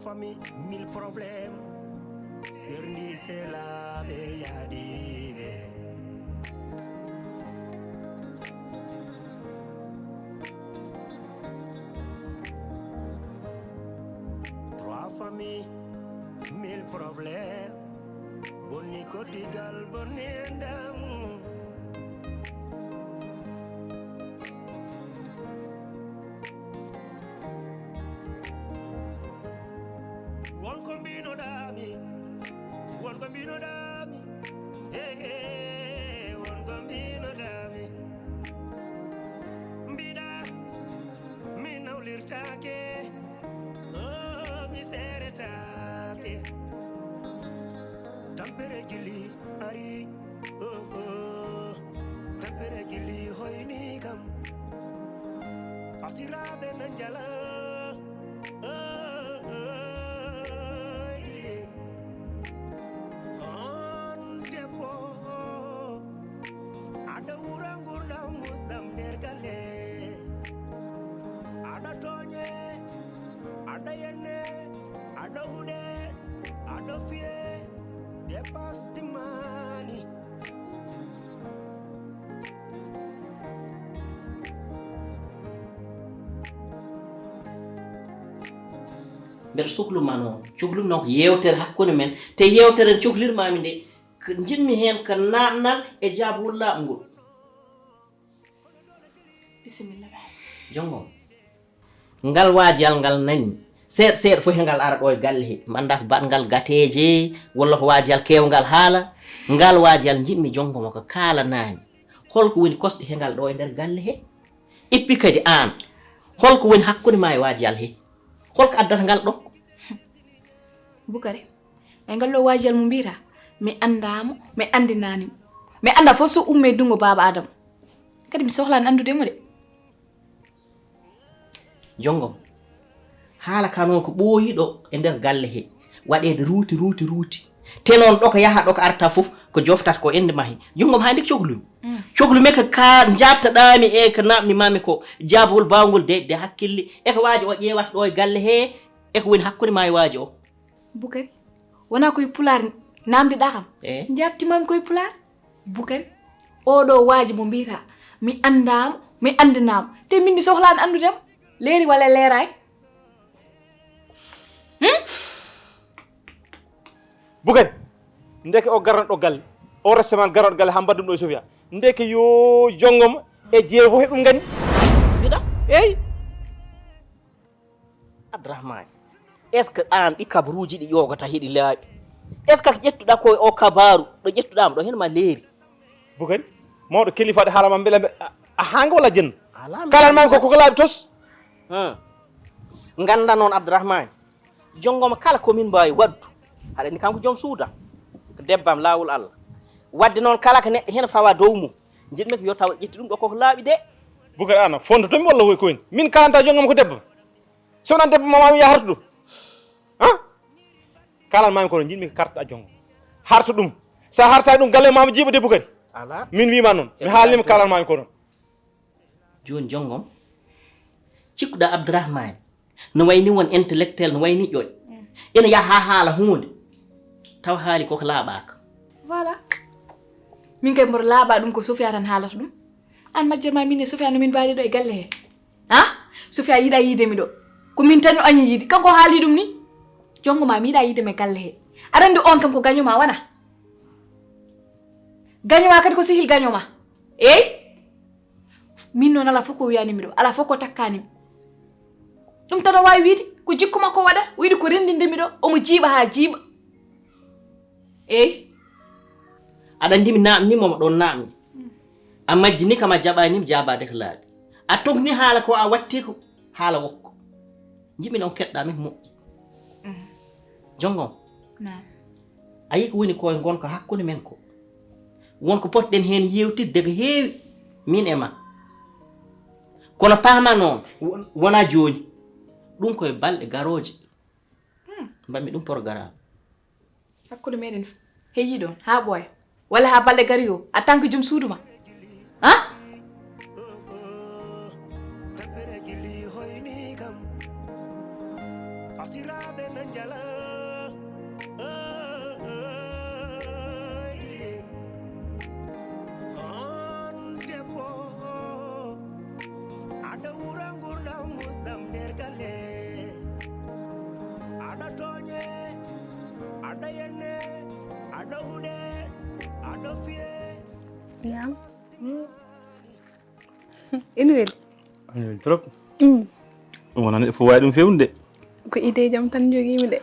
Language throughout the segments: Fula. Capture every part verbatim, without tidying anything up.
Famille, mille problèmes. Serndi selaɓe yaadiɓe. Trois familles, mille problèmes. Bonni koddigal, bonni endamu. Won ko mbinoɗami, won ko mbinoɗami, hey, hey, won ko mbinoɗami. Mbiɗa, mi nawlirtake, oh, mi seretaake. Tampere gili ari, oh, oh. Tampere gili hoyni kam. Fasiraɓe na njala, oh, oh, ili. On debbo, aɗa wura ngurdam musdam nder galle. Aɗa tooñe, aɗa yenne, aɗa huɗe, aɗa fiye, dépasse timmani. Mbeɗa suklu ma noon, cuklumi noon ko yeewtere hakkunde men, te yeewtere nde cuklirmaami nde, ko njiɗmi heen ko naamnal e jaabawol laaɓngol. Bisimilla. Jonngo am, ngal waajal ngal nani seeɗa seeɗa fof he ngal ara ɗo e galle he, mi anndaa ko baɗngal gateeje walla ko waajal keewngal haala. Ngal waajal njiɗmi jonngo ma ko kaalanaami hol ko woni kosɗi he ngal ɗo e nder galle he. Eppi kadi aan, hol ko woni hakkunde ma e waajal he? Hol ko addata ngal ɗo? Bukari, e ngal ɗo waajal mo mbiyata, mi anndaa mo, mi anndinaani mo. Mi anndaa fof so ummi e junngo baaba Aadama. Kadi mi sohlaani anndude mo de. Jonngo am, haala ka noon ko ɓooyi ɗo e nder galle he, waɗeede ruuti ruuti ruuti. Te noon ɗo ko yaha ɗo ko arta fof ko joftata ko ende mahi. Jonngo am, haa nde cohlumi. Cohlumi ko ka njaabtaɗaami e ko naamnimaami ko jaabawol baawngol deeƴde hakkille. E ko waaji o ƴeewata ɗo e galle he, e ko woni hakkunde ma e waaji o. Bukari, wonaa koye pulaar naamndiɗaa kam? Eh? Njaabtimaami koye pulaar. Bukari, oo ɗoo waaji mo mbiyata, mi anndaa mo, mi anndinaa mo. Te min mi sohlaani anndude mo. Leeri walla leeraay? Bukari, ndeke o garano ɗo galle, o restaurant garano ɗo galle haa mbaɗɗum ɗo e Sofia. Ndeke yo jonngoma e jeewo he ɗum ngani. Mbiɗa? Eyi. Abdourahmane, est ce que aan ɗi kabaruuji ɗi ƴoogata heɗi laaɓi? Est ce que ko ƴettuɗa ko o kabaaru ɗo ƴettuɗaama ɗo heen ma leeri? Bukari, mawɗo kilifaade haala ma mbele a haanga walla jenno? Kalan ma ko koko laaɓi tos. Ngannda noon Abdourahmane, jonngoma kala ko min mbaawi waɗdu, aɗa anndi kanko joom suuda, ko debbam laawol Allah. Waɗde noon kala ko neɗɗo heen fawa dow mum, njiɗmi ko yo taw ƴetti ɗum ɗo koko laaɓi de. Bukari, aan a fontoto mi walla koy koyni? Min kalanta jonngoma ko debbo. So wonaa debbo ma mi yaha hartu ɗum. Han? Kalan mami kono njiɗmi ko kartoɗa jonngoma. Hartu ɗum. Sa hartaaki ɗum galle ma mi jiiɓa de Bukari. Ala. Min wima noon. Mi haalnima kalan mami kono. Jooni jonngom, cikkuɗa Abdourahmane no wayni won intellectuel, no wayni ƴoƴ. Ina yaha haa haala huunde tawa haali koko laaɓaaka. Voilà. Min kay mboɗo laaɓa ɗum ko Sofia tan haalata ɗum. Aan majjirma min e Sofia no min mbaali ɗo e galle he. Ha? Sofia yiɗa yiide mi ɗo. Ko min tan no añi yiide. Kanko haali ɗum ni. Jonngoma mi yiɗa yiide mi galle he. Aɗa anndi on kam ko gaño ma wona? Gaño ma kadi ko sehil gaño ma. Eyi? Min noon alaa fof ko wiyanimi ɗo, alaa fof ko takkanimi. Ɗum tan o waawi wiide, ko jikku makko waɗata, o yiɗi ko renndinde mi ɗo, omo jiiɓa haa jiiɓa. Eyi. Aɗa anndi mi naamnima mo ɗon naamni. A majjini kam a jaɓani mi jaabaade ko laaɓi. A togni haala ko a watti ko haala wokko. Njiɗmi noon keɗɗa mi ko moƴƴi. Jonngom. Naam. A yii ko woni ko e ngonka hakkunde men ko. Won ko potɗen heen yeewtidde ko heewi min e ma. Kono paama noon wona jooni. Ɗum koye balɗe garooje. Mbaɗmi ɗum programme. Hakkunde meɗen heyi ɗon haa ɓooya walla haa balɗe gari o en tant que joom suudu ma. Ha? Asiraaɓe na njala. Ey, ey. On debbo, aɗa wura ngurdam musɗam nder galle. Aɗa tooñe, aɗa yenne, aɗa huɗe, aɗa fiye. Ñaam. Ina weli. Ina weli trop. Mm. Ɗum wonani fof waawi ɗum fewnude. Ko idée jam tan jogiimi de.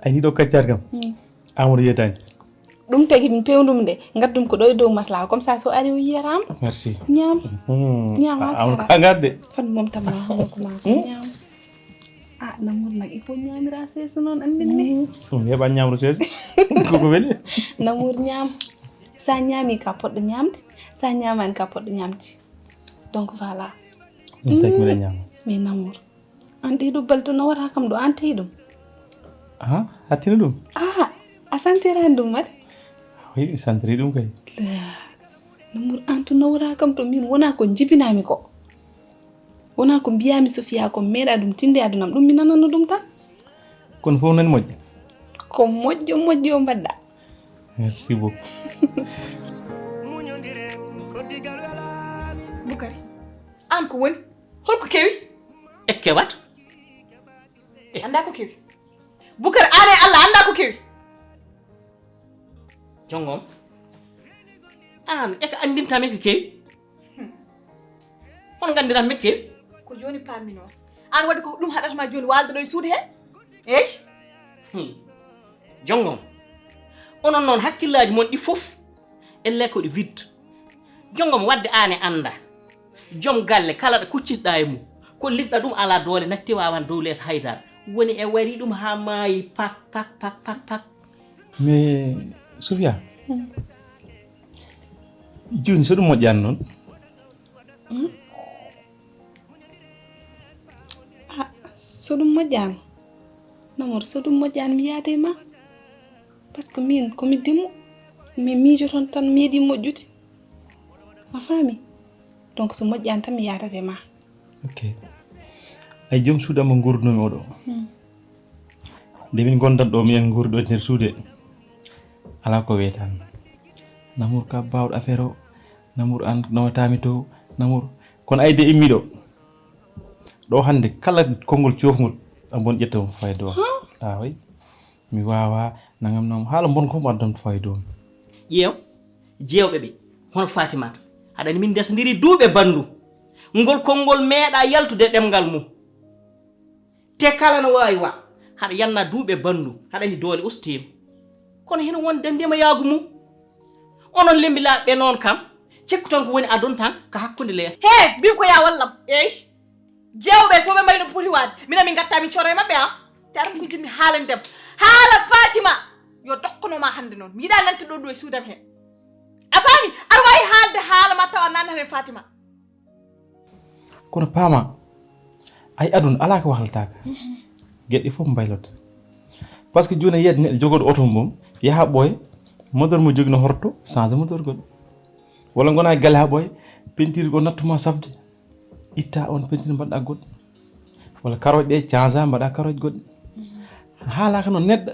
Ay, ni ɗo kaccaar kam. Mm. Amadou yeetaani. Ɗum tagi ɗum pewndum de. Ngaddum ko ɗo e dow maslaa. Comme ça, so ari o yiyataama. Merci. Ñaam. Mm. Ñaam. A, Amadou ka ngar de. Fan moom tam maa hono ko maa ko ñaam. Ah, Namour nag, il faut ñaamira seese noon, anndin ni. Mm. Ɗum heɓa ñaamru seese. Koko weli. Namour ñaam. Sa ñaami ka poɗɗo ñaamde, sa ñaamaani ka poɗɗo ñaamde. Donc voilà. Ɗum tagi mbiɗa ñaama. Mais Namour, aan tey ɗo balto nawata kam ɗo, aan tey ɗum? Ah, hattina ɗum? Ah, a sentiraani ɗum mbaɗa? Oui, mi sentiri ɗum kay. La, Namour, aan to nawata kam to, min wona ko njibinaami ko. Wona ko mbiyaami Sofia ko meeɗa ɗum tinde adunam, ɗum mi nanano ɗum tan. Kono fof nani moƴƴa? Ko moƴƴo moƴƴo mbaɗɗa. Merci beaucoup. Bukari, aan ko woni? Holko kewi? E kewat? Annda ko kewi? Bukari, aan e Allah annda ko kewi? Jongom. Aan, e ka anndinta mi ko kewi? On nganndiran mi kewi? Ko jooni paammi noon. Aan waɗi ko ɗum haɗata ma jooni waalde ɗo e suudu he? Eey? Hmm. Jongom. Onon noon hakkillaaji mon ɗi fof, elle ko ɗi vide. Jongom waɗde aan e annda. Joom galle kala ɗo kuccitɗa e mum, ko liɗɗa ɗum alaa doole, natti waawan dow lees haydara. Woni e wari ɗum haa maayi pak, pak, pak, pak, pak. Mais Sofia, hmm, jooni so ɗum moƴƴaani noon? Hmm? Ah, so ɗum moƴƴaani, Namour, so ɗum moƴƴaani, mi yaada e ma. Parce que min, ko mi dimo, mi miijoton tan, mi yiɗi moƴƴude. A faami? Donc, so moƴƴaani tan, mi yaadata e ma. Ok. Ay, joom suudu am mo nguurdunomi oɗo. Hmm. Nde min ngondan ɗo, minen nguuri ɗo e nder suude, alaa ko weetan. Namour ka baawɗo affaire o, Namour aan nawataami to, Namour. Kono ay de immiɗo. Ɗo hannde kala konngol coofngol, a bon ƴetta mo fayda o. Huh? Ah, oui. Mi waawaa, nangam nangam. Haala bon ko mo addam fayda o. Ƴeew, jeewɓe ɓe, hono Fatimata. Haɗani min ndesndiri duuɓe banndum. Ngol konngol meeɗa yaltude ɗemngal mum. Te kala no waawi wa, haɗa yanna duuɓe banndum, haɗani doole ustiima. Kono hino won danndiima yaagu mum. Onon lemmbilaaɓe ɓe noon kam, cekkuton ko woni adon tan ka hakkunde lees. He, mbi ko ya wallam. Eey. Jeewɓe so ɓe mbayno poti waade, mina min ngatta min coro e maɓɓe, a? Te aran ko jinmi haalande debbo. Haala Fatima, yo dokkono ma hannde noon. Mi yiɗa nante ɗo ɗo e suudam he. A faami? Aɗa waawi haalde haala ma tawa naan heen Fatima. Kono paama, ay aduna alaa ko wahlataaka. Mhm. Geɗe ɗe fof mbayloto. Parce que jooni a yiyat neɗɗo jogooɗo oto mum, yaha ɓooya, moteur mo jogino horto, change moteur goɗɗo. Walla ngona e galle haa ɓooya, peinture ko nattuma safde. Itta on peinture mbaɗɗa goɗɗo. Walla karoje ɗe change mbaɗa karoje goɗɗe. Mhm. Haalaaka noon neɗɗo.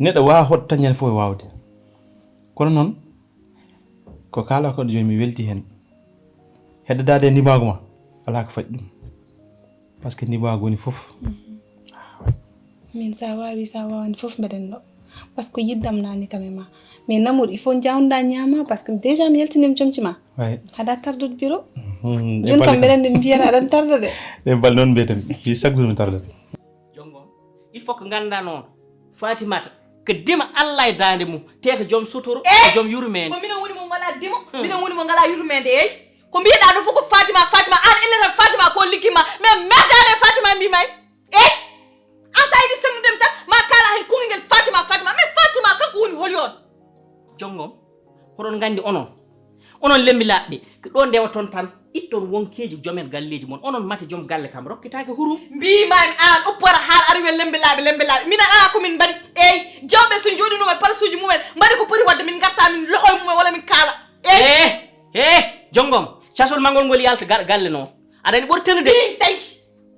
Neɗɗo waawa hoɗ tan ñande fof e waawde. Kono noon, ko kaala ko jooni mi welti heen. Heddodaade e ndimaagu ma, alaa ko faɗi ɗum. Parce que ndimaagu woni fof. Mhm. Min sa waawi, sa waawaani fof mbeɗen ɗo. Parce que yiddam naani kam e ma. Mais Namour, il faut njawda ñaama, parce que déjà mi yaltinima comci ma. Haɗa tardude bureau. Mhm. Jooni kam mbeɗen nde mbiyata aɗan tarda de. Ɗe bal noon mbiyeten. Fii chaque jour mi tardata. Jonngo, il faut que ngannda noon, Fatimata, ko dima Allah e daande mum, te ko joom suturu, ko joom yurmeende. Ko minen woni mo ngalaa dimo, minen woni mo ngalaa yurmeende, eey. Ko mbiyeɗaa ɗo fof ko Fatima, Fatima, aan ille tan Fatima ko liggi ma, mais merdaani e Fatima mbi may. Eey, aan sa yiɗi senndude mi tan, ma kaala heen konngol ngel Fatima, Fatima, mais Fatima kanko woni holi on? Jonngo, hoɗon nganndi onon, onon lemmbilaaɓe ɓe, ko ɗo ndewaton tan, itton wonkeeji joomen galleeji mon. Onon mate joom galle kam rokkitaake hurum. Mbiimaami aan uppora haala aɗa wiya lemmbilaaɓe, lemmbilaaɓe. Minen alaa ko min mbaɗi. Eey, jeewɓe so njooɗinuuma e palasuuji mumen, mbaɗi ko poti waɗde, min ngarta min loho e mumen walla min kaala. Eey. He, he, jonngom, casol ma ngol ngol yalta ga-, galle noon. Aɗa anndi ɓurtani de. Min tawi.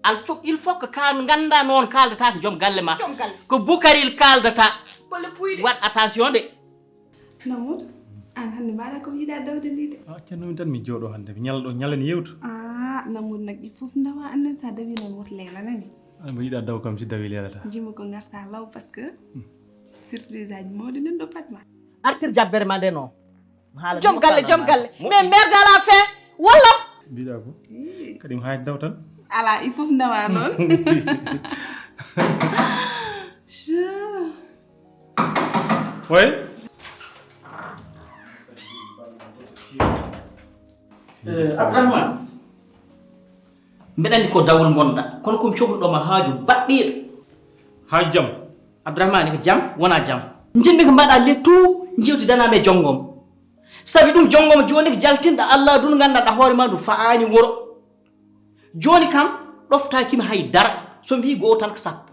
Al fo- il faut que ka ngannda noon kaaldata ko joom galle ma. Joom galle. Ko Bukaril kaaldata. Bolle puyɗe. Waɗ attention de. Namour, aan hannde mbaɗa ko yiɗa dawde ni de. Ah, accanno min tan mi jooɗo hannde. Mi ñala ɗo ñalani yewtu. Ah, Namour nag il faut ndawa annen sa dawi noon woto leela nani. An mo yiɗa daw kam si dawi leelata. Jimo ko ngarta law parce que surprise aji mawɗi nan ɗo patma. Artir jabbere ma nde noon. Joom galle, joom galle. Mais merde à la fin. Walla. Mbiɗa ko. Kadi mo haaj daw tan. Ala il faut ndawa noon. Sure. Way. Abdourahmane, mbeɗa anndi ko dawol ngonɗa, kono komi cohluɗoma haaju baɗɗiiɗo. Haaju jam? Abdourahmane, ko jam wona jam? Njiɗmi ko mbaɗa le tout jewtidanami e jonngom. Sabi ɗum jonngom jooni ko jaltinɗa Allah dun nganndanɗa hoore ma ndu fa'ani wuro. Jooni kam ɗoftakimi hay dara, so mi wii go'o tan ko sappo.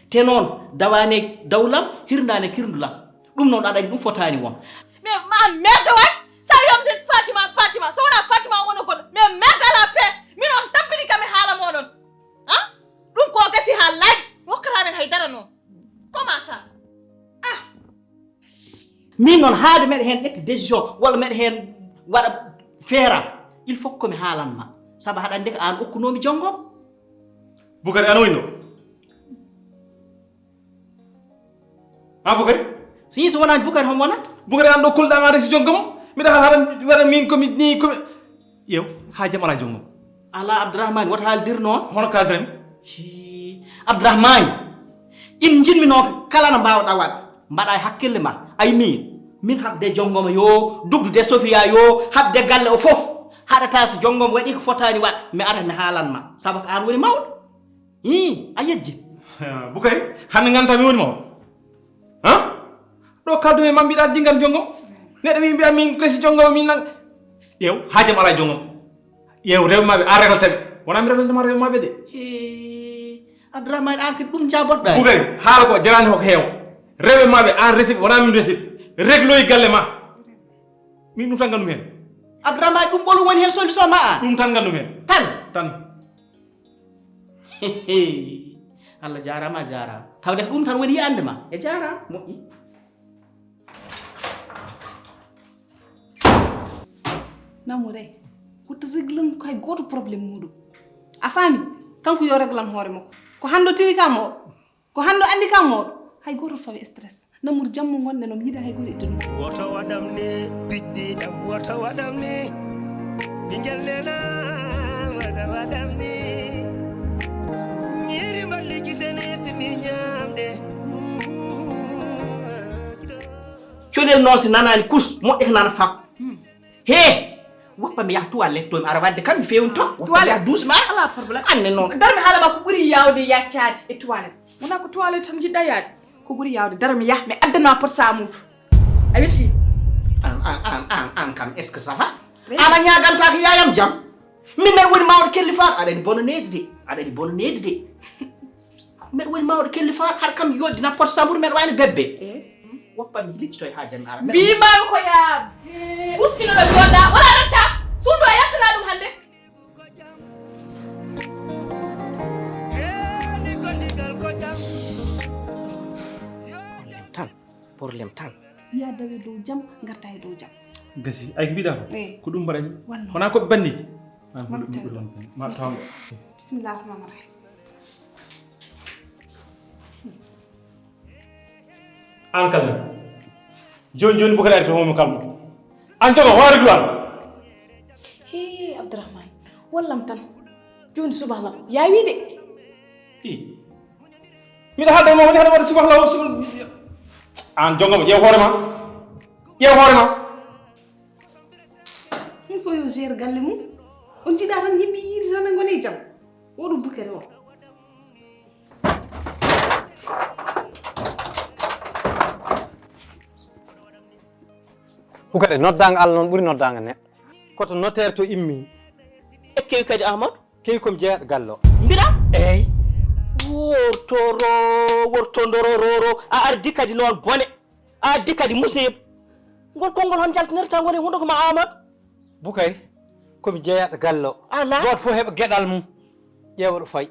Te noon dawane dawlam, hirndane kirndulam. Ɗum noon aɗa anndi ɗum fotaani won. Mais ma merde way. Sa yomde Fatima, Fatima, so wona Fatima wona goɗɗo. Mais merde à la fin. Min on tampini kam e haala moɗon. Ha? Ɗum ko gasi ha laaɓi. Hokkata men hay dara noon. Comment ça? Ah. Min noon haade meɗa heen ƴetti décision walla meɗa heen waɗa feera, il faut ko mi haalan ma. Sabu haɗa anndi ko aan okkunoomi jonngom. Bukari ana woni ɗo? A Bukari? So yii so wonaani Bukari homo wonata? Bukari an ɗo kolɗa ma resi jonngom. Miɗa haɗa haɗa waɗa min komi ni komi. Yew, ha jam ala jonngom. Ala Abdourahmane wota haaldir noon. Hono kaldiren? Hii Abdourahmane, in njinmi noon kala no mbaawɗa waɗ mbaɗa e hakkille ma. Ay min, min haɓde jonngoma yo dugdude Sofiya yo haɓde galle o fof. Haɗata so jonngoma waɗi ko fotaani waɗ mi ara mi haalan ma sabu ko aan woni mawɗo. Hii a yejji. Bukari, hannde nganta mi woni mawɗo. Ha? Ɗo kaldu e ma mbiɗa jinggat jonngom. Neɗɗo wi mbiya min resi jonngom min nan. Ƴeew, haajam ala jonngom. Ƴeew rewɓe maɓe a reglata ɓe. Wona mi reglanta ma rewɓe maɓe de. Hee, Abdourahmane an kadi ɗum jabotoɗa. Bukari, haala ko jarani hoko heewa. Rewɓe maɓe an resiɓe wona min resiɓe. Regloyi galle ma. Min ɗum tan gandum hen. Abdourahmane ɗum ɓolu woni hen solution ma an. Ɗum tan gandum hen. Tan. Tan. Allah jarama a jarama tawde ko ɗum tan woni yiyande ma e jarama moƴƴi. Namour e woto réglan ko hay goto probléme muɗum a faami. Kanko yo réglan hoore makko ko hande o tini ka mawɗo ko hande o andi ka mawɗo hay goto fawi stress. Namour jammo gonɗen omo yiɗa hay goto itta ɗum. Woto waɗam ni piɗɗiɗam woto waɗam ni ɓingel nena woto waɗam ni ñiiri mballi gitene sini ñamde. Coɗel noon si nanaani kus moƴƴata nana fak. He woppa mi yaha toilette to mi ara wadde kam mi fewni to woppa mi yaha doucement. Ala problème. Anne noon. Darmi haala ma ko ɓuri yawde yaccaade e toilette. Wona ko toilette tan jiɗɗa yaade. Ko ɓuri yawde dara mi yah mi addana pot samuju. A wetti? An an an an an kam est ce que ça va? Ana ñaganta ko yayam jam. Min men woni mawɗo kelli faat aɗani bono needi de. Aɗani bono needi de. Mbeɗa woni mawɗo kelli faat har kam yoddi na pot samburu mbeɗa wayno bebbe. Woppa mi liccitoy ha jami ara. Mbimami ko ya ustino ɗo joɗɗa wala retta. Sundo a yaltana ɗum hande. Tan problème tan. Ya dawe dow jam garta e dow jam. Gasi ay ko mbiɗa ko ko ɗum mbaɗami wona koɓe banniji. An ko ɗum ɗum ma taw. Bismillah rahman rahim. An kalmi joni joni bukari ari to momi kalmo. An jogo hoore duwan. He abdourahmane wallam tan. Joni suba lam yawi de. Miɗa haalda e ma woni haɗa waɗa suba law suba. An jongoma ƴeew hoore ma. Ƴeew hoore ma. Ɗum fof yo gére galle mum. On jiɗa tan yimɓe yiide tan e ngone jam. Woɗum bukere o. Bukere noddaango Allah noon ɓuri noddaango neɗɗo. Koto notaire to immi. Ekkewi kadi Amadou. Kewi komi jeeyaɗo galle o. Mbiɗa? Eyyi. Wortoro wortodoro roro a ardi kadi noon bone a addi kadi musiba. Ngol konngol hon jaltinirta woni hundo ko ma Amadou. Bukay komi jeeyaɗo galle o. Ala. Goto fof heɓa geɗal mum. Ƴeewa ɗo fayi.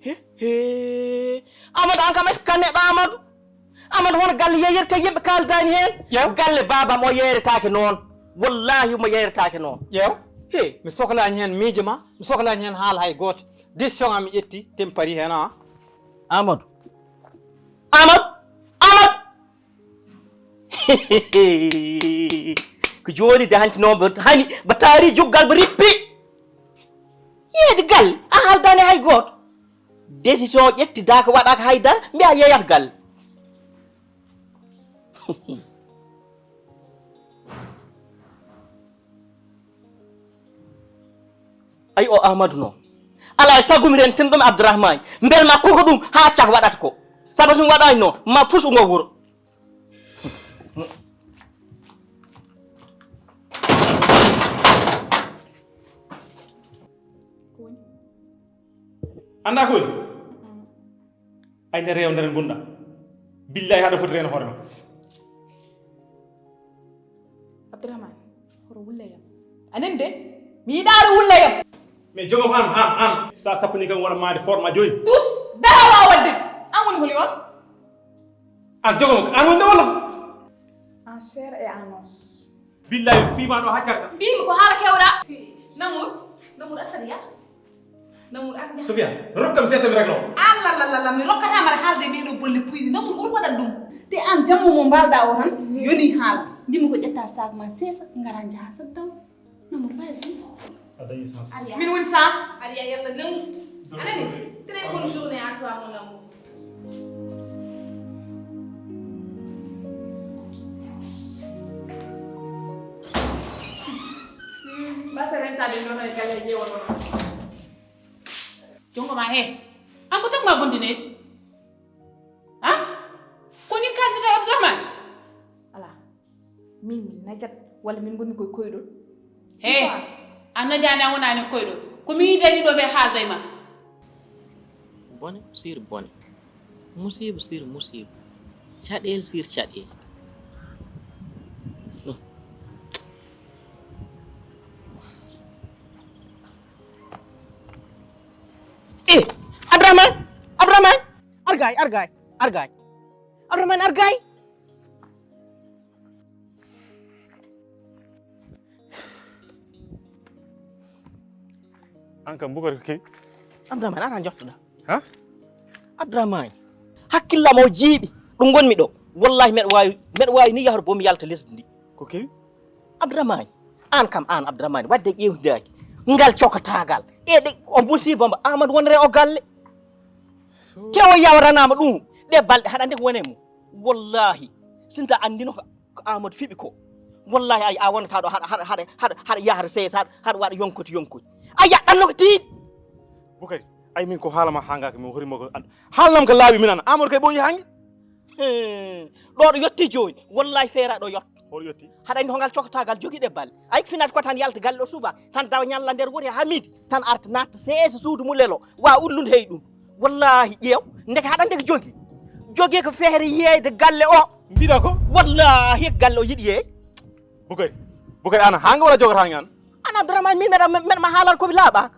He, he. Amadou, an kam, est-ce que neɗɗo Amadou? Amadou, hono galle yeeyirta yimɓe kaaldaani heen? Ƴeew. Galle baabam o yeeyretaake noon. Wallaahi, mo yeeyretaake noon. Ƴeew. He. Mi soklaani heen miijo ma, mi soklaani heen haala hay gooto. Décision am mi ƴetti, te mi parii heen, a. Amadou. Amadou. Amadou. Ko jooni de hanti noon, mbo hani mbo taari juggal mbo rippi. Yeedi galle, a haaldaani hay gooto. Décision ƴettidaaka, waɗaaka hay dara, mbiya yeeyat galle. Ay, o Amadou noon. Alaa e sago mi rentin ɗum Abdourahmane. Mbel ma koko ɗum haa cak waɗata ko. Sabu so mi waɗaani noon, ma fus ngo wuro. Ko woni? Anndaa ko woni? Mm. Ay, nde reew nder ngonɗa. Billahi, haɗa foti reeno hoore ma. Abdourahmane, hoto wulle yam. A nani de? Mi yiɗaare wulle yam. Mais jogom an, an, an. Sa sappini kam wona maade forma joyi. Tous, dara waawa waɗde. An woni holi on? An jogom, an woni nde walla? En chair et en os. Billahi, fiima ɗo haccarta. Mbimi ko haala kewɗa. Namour, Namour, a sariya. Namour, an jaha. Sofiane, rokkam seeɗa mi rek ɗo. Allah, la, la, la, mi rokkata mara haalde ɓeɗo bolle puyɗi. Namour, ko waɗat ɗum? Te an jammu mo mbalɗa o tan, yoni haala. Ndimi ko ƴetta sac ma seesa, ngara jaha sa daw. Namour, vas-y. A dañi sens. Aria. Min woni sens. Aria, yalla nangu. A nani? Très bonne journée à toi, mon amour. Mbasa rentade noon e galle ƴeewa noon. Jongo ma he. An ko tan ma bondinede. Ha? Ko ni kaldata e Abdourahmane? Ala. Min, min najat, walla min ngonmi koye koyɗol? He, a najaani, a wonaani koyɗol. Ko mi dari ɗo mbe haalda e ma. Bone sur bone. Musiba sur musiba. Caɗeele sur caɗeele. Ɗum. Eh, Abdourahmane! Abdourahmane! Argay, argay, argay. Abdourahmane, argay! An kam, Bukar, ko kewi? Abdourahmane, ara jottoɗa. Ha? Abdourahmane, hakkillam o jiiɓi. Ɗum ngonmi ɗo. Wallahi, mbeɗa waawi, mbeɗa waawi ni yahor boom yalta lesdi ndi. Ko kewi? Abdourahmane, an kam, an Abdourahmane, wadde ƴeewtidaaki ngal cokatagal. E ɗe, o musiba mba Amadou wonre o galle. So- Te o yawranama ɗum, ɗe balɗe haɗa nde ko wone mum. Wallahi, sinta andino ko, ko Amadou fiɓi ko. Wallahi, ay, a wonata ɗo haɗa, haɗa, haɗa, haɗa, haɗa yahata seesa, haɗa, haɗa waɗa yonkoti, yonkoti. A yaɗɗanno ko tiiɗi. Bukari, ay, min ko haala ma hangaka, mi horimo ko an-, haalnam ko laaɓi min an. Amadou kay ɓooyi hange. Hee, ɗo ɗo yotti jooni, wallahi feera ɗo yotta. Hol yotti? Haɗa andi ko ngal cokatagal jogi ɗe bal. Ay, finat ko tan yalta galle o suba, tan dawa ñalla nder wuri Hamidi, tan arta natta seesa suudu mum lelo, wa ullunde hey ɗum. Wallahi ƴeew, ndeke haɗa ndeke jogi. Jogi ko feere yeeyde galle o. Mbiɗa ko? Wallahi galle o yiɗi yeey. Bukari, Bukari, an hanga wala jogata hanga an? An Abdourahmane, min meɗa, meɗa ma haalan ko mi laaɓaka.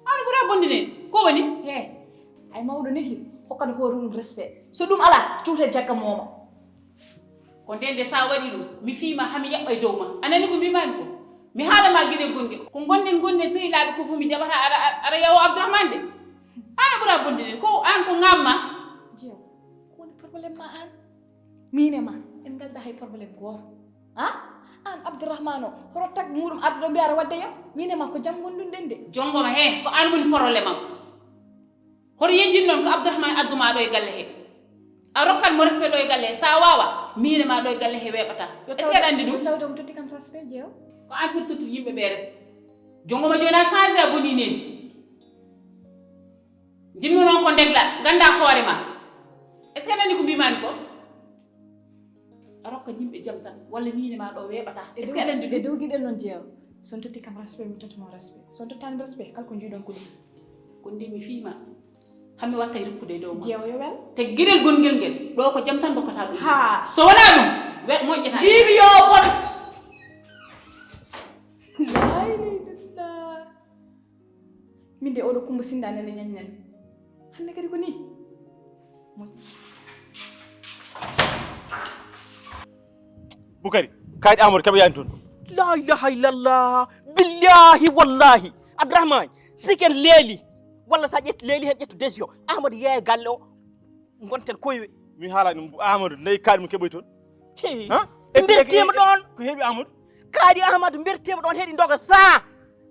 An ɓura bondinede. Ko woni? He, ay mawɗo nehil, hokkata hoore mum respect. So ɗum ala, cuute jagga mooma. Ko nden de sa waɗi ɗum, mi fiima hami yaɓɓa e dow ma. A nani ko mbimami ko? Mi haala ma gueɗel gonguel. Ko gonden gonden sehilaaɓe ko fu mi jaɓata aɗa, aɗa, aɗa yawo Abdourahmane de. An a ɓura bondinede. Ko an ko ngamma. Jeew, ko woni problème ma an? Min e ma, en ngalda hay problème gooto. Ha? An Abdourahmane o, hoto tag muɗum arde ɗo mbiya aɗa wadde yam? Min e ma ko jam ngonɗun ɗen de. Jongo ma he, ko an woni problème am. Hoto yejjin noon ko Abdourahmane adduma ɗo e galle he. A rokkan mo respect ɗo e galle he. Sa wawa, min e ma ɗo e galle he weɓata. Est-ce que aɗa andi ɗum? Yo tawde omo totti kam respect jeew. Ko an foti tottude yimɓe ɓe respect. Jongo ma joni a changé a boni nedi. Jinmi noon ko degla, ganda hoore ma. Est-ce que aɗa andi ko mbimami ko? A rokkat yimɓe jam tan, walla miine ma ɗo weeɓata. Est-ce que aɗa andi ɗum? E dow giɗel noon jeewa. So on totti kam respect, mi totta mo respect. So on tottani mo respect, kala ko njiɗon ko ɗum. Ko nde mi fiima, hami watta e rokkude e dow ma. Jeewa yo wel. Te giɗel gongel ngel, ɗo ko jam tan dokkata ɗum. Ha. So wona ɗum, we-, moƴƴata. Mbimi yo bon. La ilaha illallah. Min de oɗo Kumba Sinda nene ñaññami. Kadi ko ni. Bukari, kaydi Amadou kaɓe yani toon. La ilaha illallah. Billahi wallahi. Abdourahmane, siken leeli. Walla sa ƴetti leeli hen ƴettu décision. Amadou yeeya galle o. Gonten koywe. Mi haala ɗum Amadou, nayi kaydi mum keɓoy toon. He. Ha? Mbertima ɗon. Ko heɓi Amadou? Kaydi Amadou mbertima ɗon heɗi doga sa.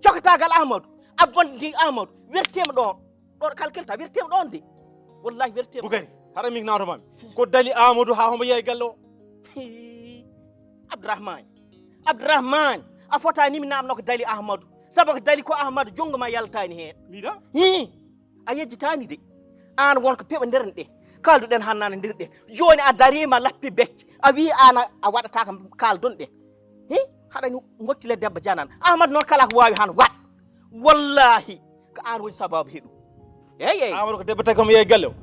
Cokatagal Amadou. Abonde Amadou. Wertima ɗon. Ɗon kalkelta wertema ɗon de. Wallahi wertema. Bukari, hara min nawta mami. Ko dali Amadou ha homo yeeya galle o? Abdourahmane. Abdourahmane, a fotani mi namno ko dali Ahmadou. Sabu ko dali ko Ahmadou, jongo ma yaltani hen. Miɗa? Hi. A yejjitani de. An won ko peɓa nder ɗe. Kalduɗen hannana nder ɗe. Joni a darima lappi becce. A wi an a waɗata ko kaldon ɗe. Hi. Haɗani gottile debbo janan. Ahmadou noon kala ko wawi han waɗ. Wallahi. Ko an woni sababu heɗu. Eyyi, eyyi. Amadou ko debbo tagi komo yeeyi galle o.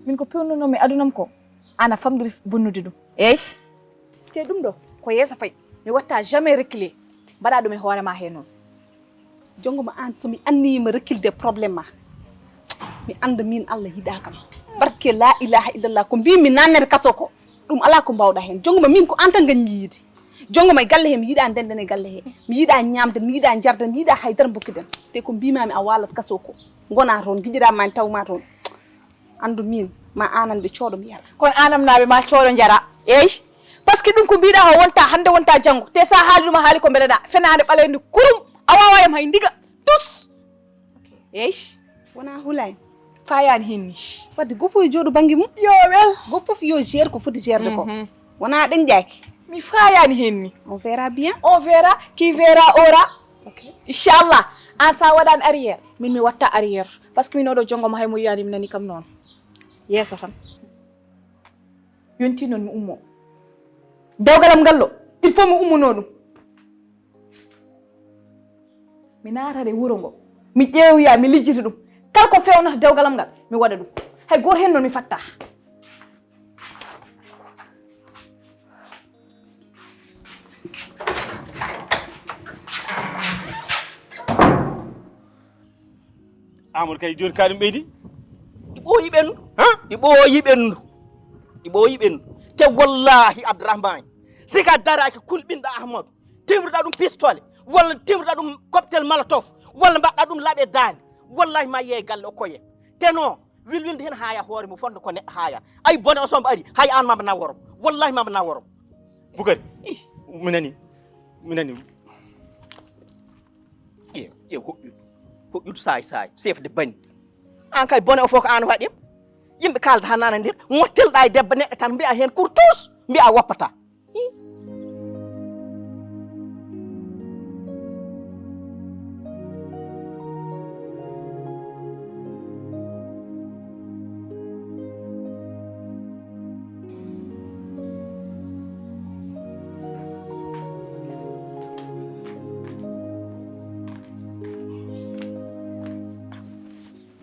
Min ko pewnunoomi adunam ko an a famɗiri bonnude ɗum. Eyyi. Te ɗum ɗo ko yeeso fayi. Mi watta jamais reculer. Mbaɗa ɗum e hoore ma he noon. Jongo ma an, so mi anniyima reculer de problème ma, mi anda min Allah yiɗa kam. Barke la ilaha illallah, ko mbimi nannere kaso ko ɗum ala ko mbawɗa hen. Jongo ma min ko an tan gañmi yiide. Jongo ma e galle he mi yiɗa ndenden e galle he. Mi yiɗa ñamden, mi yiɗa jarden, mi yiɗa haydara mbokkiden. Te ko mbimami a walat kaso ko. Gona toon, giƴiɗa ma en tawma toon. Andu min ma anan ɓe cooɗo mi yara. Kono anam naɓe ma cooɗo jara. Eyyi. Parce que ɗum ko mbiɗa o wonta hande wonta janngo. Te sa haali ɗum a haali ko mbeleɗa. Fenaande ɓaleyndi kurum. A wawa yam hay ndiga. Tus. Eyyi. Wona hulani. Fayani hen ni. Wadde gofo e jooɗo banggue mum. Yo wel. Gofo fof yo gère ko foti gère de ko. Mhm. Wona ɗen ƴaaki. Mi fayani hen ni. On verra bien. On verra, qui verra aura. Ok. Inchallah. An sa waɗani arrière, min mi watta arrière. Parce que min oɗo jongo mo hay mo yiyani mi nani kam noon. Yeeso tan. Yonti noon mi ummo. Dewgalam ngal ɗo, il faut mi ummono ɗum. Mi naatare wuro ngo. Mi ƴeewoya, mi lijjita ɗum. Kala ko fewnata dewgalam ngal, mi waɗa ɗum. Hay goto hen noon mi fatta. Amadou kay joni ka ɗum ɓeydi. Ɗi ɓooyi ɓendu. Ha? Ɗi ɓooyi ɓendu. Ɗi ɓooyi ɓendu. Te wallahi Abdourahmane, si ka daraki kulɓinɗo Ahmadou, timruɗa ɗum pistole, walla timruɗa ɗum cocktail molotov, walla mbaɗɗa ɗum laaɓe daande, wallahi ma yeey galle o koye. Te no wilwilde hen haaya hoore mum fonde ko neɗɗo haaya. Ay bone o somba ari, hay an mamba naworom. Wallahi mamba naworom. Bukari, mi nani, mi nani. Ƴeew, ƴeew hoƴƴudu. Hoƴƴudu saay saay, chef de bandi. An kay bone o fof ko an waɗim. Yimɓe kalda ha nana nder, mottelɗa e debbo neɗɗo tan mbiya hen kurtus, mbiya woppata. Hi.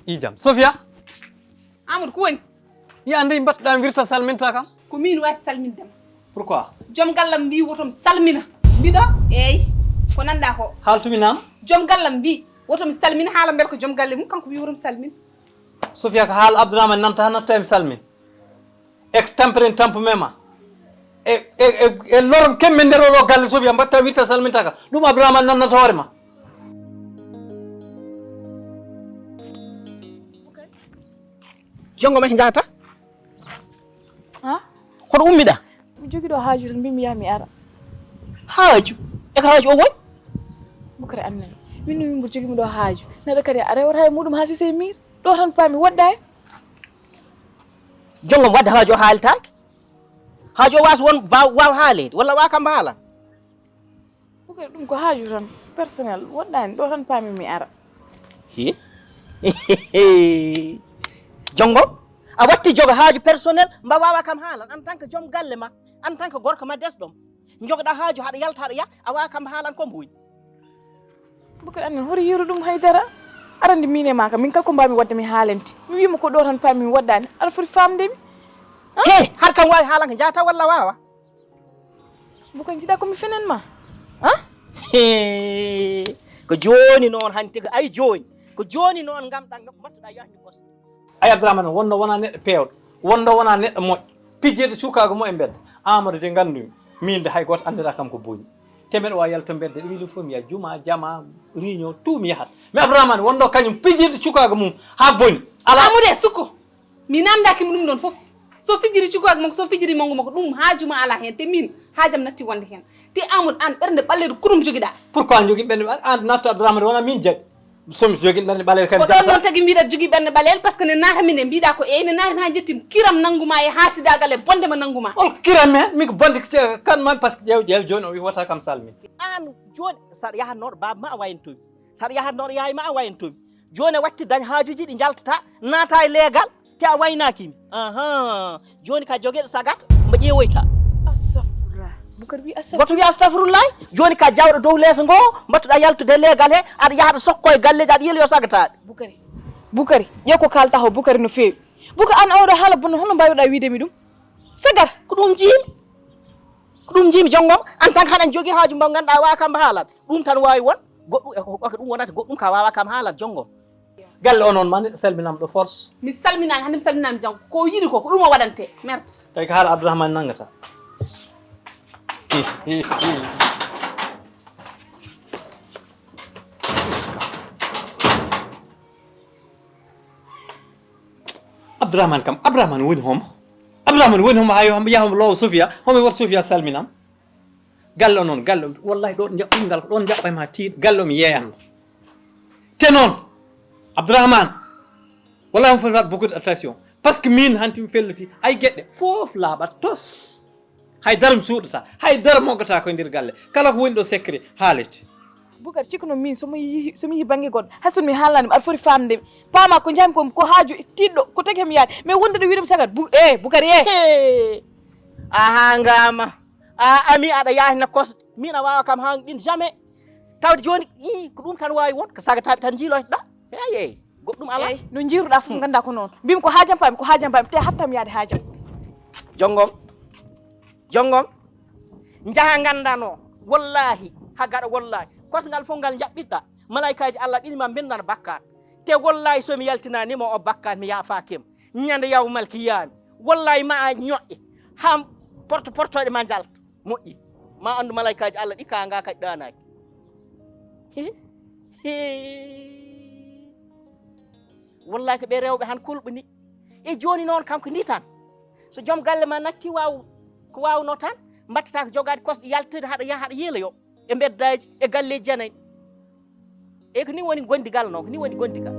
I jam. Sofia? Amadou, ko woni? Mi anda mbattuɗa mi wirta salminta kam. Ko min wawi salminde ma. Pourquoi? Joom gallam mbi woto mi salmina. Mbiɗo? Eyyi. Ko nanɗa ko? Haaltumi nam? Joom gallam mbi woto mi salmina, haala mbel ko joom galle mum, kanko wi woto mi salmin. Sofia, ko haal Abdourahmane nanta, natta mi salmin. E ko tampere tampu mema. E, e, e, e loro kemme nder oɗo galle Sofia mbatta wirta salmintaka. Ɗum Abdourahmane nannata hoore ma. Jongo ma ko njahata? Ha? Kono ummiɗa? Mi jogi ɗo haaju tan, mbimi yaha mi ara. Haaju? E ko haaju o woni? Bukari annani. Min no mimbo jogi mi ɗo haaju. Neɗɗo kadi a rewata e muɗum ha sisey miir. Ɗo tan paami woɗɗa e. Jongo ma wadde haaju o haalitaaki? Haaju o waas won ba-, waaw haaleede walla waa kam haalan? Bukari ɗum ko haaju tan. Personnel. Woɗɗani. Ɗo tan paami mi ara. Hi. Jongo, a watti jogo haaju personnel mba waawa kam haalan en tant que joom galle ma, en tant que gorko ma desɗom. Jogoɗa haaju haɗa yalta haɗa yaha, a waawa kam haalan ko mbuuñ. Bukari annen hoto yeru ɗum haydara. Arande min e ma kam, min kala ko mbami wadde mi haalante. Mi wima ko ɗo tan paami mi waɗɗani. Aɗa foti famde mi. He, har kam waawi haalan ko jaata walla waawa? Bukar, jiɗa ko mi fenen ma? Hein? He, ko jooni noon hanti ko ay jooni. Ko jooni noon ngam ɗan mbattuɗa yahde kos. Ay Abdourahmane, wonno wona neɗɗo peewɗo, wonno wona neɗɗo moƴƴo. Pijirɗe cukaagu mo e mbedda. Amadou de nganndumi, min de hay gooto anndiraa kam ko boni. Te mbeɗa waawi yalto mbedda, ɗum fof mi yaha juma, jama, réunion, tout mi yahata. Mais Abdourahmane, wonno kañum pijirɗe cukaagu mum haa boni. Alaa. Amadou e sukko. Mi namdaki mo ɗum ɗon fof. So fijiri cukaak makko, so fijiri mangu makko, ɗum haaju ma alaa heen. Te min, haajam natti wonde heen. Te Amadou, aan ɓernde ɓalleere ko ɗum jogiɗaa. Pourquoi jogi ɓernde ɓalleere? Aan nafta Abdourahmane, wona min jaɓi. Somi jogi ɓernde ɓalleere kadi. Ko ɗon noon tagi mbiɗa jogi ɓernde ɓalleere, parce que ne naata min e mbiɗa ko eyi, ne naata min haa jetti kiram nangu ma e haasidaagal e bonde ma nangu ma. Hol kiram heen? Min ko bonde kan man, parce que ƴeew ƴeew jooni o wi wota kam salmin. Aan jooni saɗa yahatnooɗo baaba ma a wayantomi. Saɗa yahatnooɗo yaay ma a wayantomi. Jooni a watti dañ haajuuji ɗi njaltataa, naata e leegal, te a waynaaki mi. Ahan. Jooni ka jogeeɗo sagat, mbo ƴeewoyta. Astafurlah. Bukar wi astafurlah. Mboto wi astafurlah. Jooni ka jawɗo dow leeso ngo, mbattuɗa yaltude leegal he, aɗa yaha aɗa sokko e galleeji, aɗa yeloyo sagataaɓe. Bukari. Bukari. Ƴeew ko kaalta ho Bukari no feewi. Bukar an oɗo haala bonno hono mbawiɗa wiide mi ɗum? Sagar. Ko ɗum jiimi. Ko ɗum jiimi jonngom, en tant que haɗa jogii haaju mbo ngannduɗa a wawa kam haalan. Ɗum tan wawi won goɗɗum e ko ɗum wonata goɗɗum ka wawa kam haalan jonngom. Galle o noon ma neɗɗo salminama ɗo force. Mi salminani hande mi salminani janggo ko yiɗi ko ko ɗum o waɗante. Merde. Tawi ko haala Abdourahmane nangata. Abdourahmane kam Abdourahmane woni homo? Abdourahmane woni homo? Ha yo homo yaha homo lowa Sofia, homo wota Sofia salminam. Galle o noon galle o wallahi ɗo jaɓɓum ngal ko ɗon jaɓɓay ma tiiɗo galle o mi yeeyanma. Te noon Abdourahmane, wallahi on foti waɗ beaucoup de attention. Parce que min hanti mi felliti ay geɗɗe fof laaɓat tos. Hay dara mi suuɗata, hay dara moggata koye nder galle. Kala ko woni ɗo secret haalete. Bukar, cikkuno min somi yihi somi yihi bangge goɗɗo hay somi haalnanima aɗa foti famde mi paama ko jahmi ko ko haaju tiɗɗo ko tagi hemi yaade mais wonde ɗo wiɗemi sagat bu e Bukar e. Aha ngama a ami aɗa yahina kosɗe min a wawa kam ha ɗin jamais. Tawde joni i ko ɗum tan wawi won ko sagataɓe tan jiiloytoɗa. Eyey goɗɗum ala. Eyyi no jiiruɗa fof ganda ko noon mbimi ko haajam pami ko haajam pami te hattam yaade haajam. Jonngom jonngom njaha gandano wallahi ha gaɗa wallahi kosgal fof ngal jaɓɓiɗɗa malaikaji Allah ɗin ma bindana bakkat te wallahi somi yaltinanima o bakkat mi yafakim ñande yawmal kiyami wallahi ma a ñoƴƴe ha porte portoɗe ma jalta. Moƴƴi. Ma anndu malaykaaji Allah ɗi kaanga kadi ɗaanaaki. Hi, hi. Wallahi ko ɓe rewɓe han kulɓe ni. E jooni noon kam ko ni tan. So joom galle ma natti waaw ko waawno tan mbattata ko jogaade kosɗe yaltude haɗa yaha haɗa yiiloyo e mbeddaaji e galleeji janani. Eyi ko ni woni gondigal noon ko ni woni gondigal.